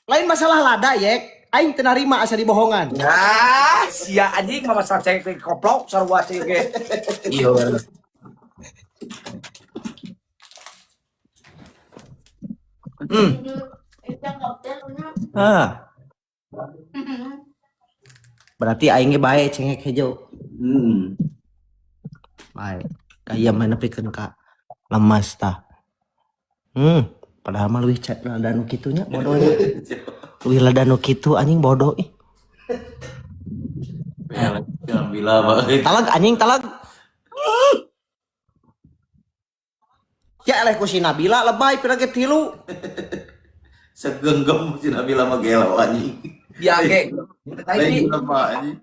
Lain masalah lada yek, aing teu narima asa dibohongan. Nah, sia anjing mah masalah cengek koplok sarua cengek ge. Iya. Hmm. Ah, berarti aing ge bae cengek hejo. Hmm. Bae. Kaya mana nepikeun ka lemas tah. Padahal mah leuwih lada nu kitu nya bodoh nya. Leuwih lada nu kitu anjing bodoh ih. Alhamdulillah banget. Talag anjing talag. Ya eleh ku si Nabila lebay pira ge tilu. Segenggam si Nabila mah gelo anjing. Ya ge. Lain apa anjing.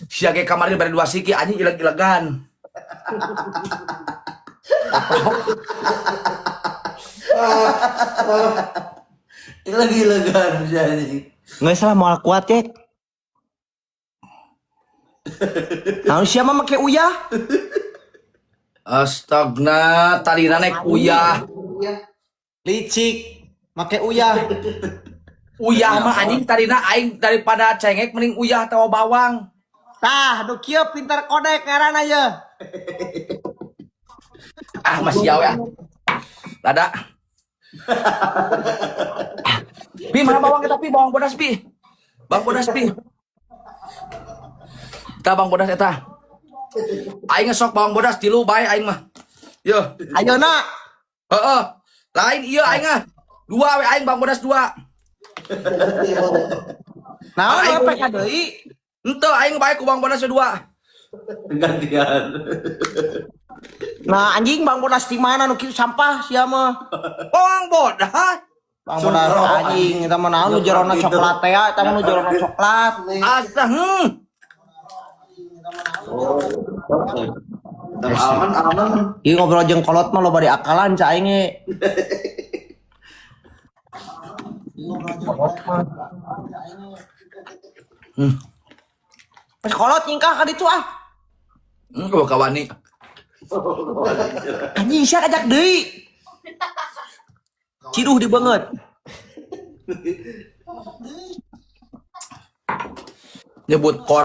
Sia ge kamari bari dua siki anjing ileg-ilegan. Lagi-legan si anjing. Nggak salah moal kuat ya. Naon sia mah make uyah? Astagna, tadina naik uyah. Licik make uyah. Uyah mah anjing tadina aing daripada cengek mending uyah atawa bawang. Tah, nu kieu pintar kodek ngaranna ye. Ah masih jauh ya. Lada. Pi mana bawang kita pi bawang bodas pi. Bawang bodas pi. Kita bawang bodas eta. Aing sok bawang bodas tilu bae aing mah. Yo, Ayeuna heeh. Lain ieu aing ah. Dua we aing bawang bodas dua. naon Aing- we PK deui? Henteu aing bae ku bawang bodas we dua. Gantian. Nah, anjing bang bodas di mana nu kieu sampah sia mah. Bawang bodas. Bang bodas Sungguh, anjing eta mah naon nu jerona coklat teh eta mah nu jerona coklat. Asta hmm. Aman aman. Ieu ngobrol jeung kolot mah loba diakalan ca aing ge. Hmm. Pas kolot nyingkah ka ditu ah. Gua kawani. Anjing sia kajak deui. Ciduh di banget. Nyebut kor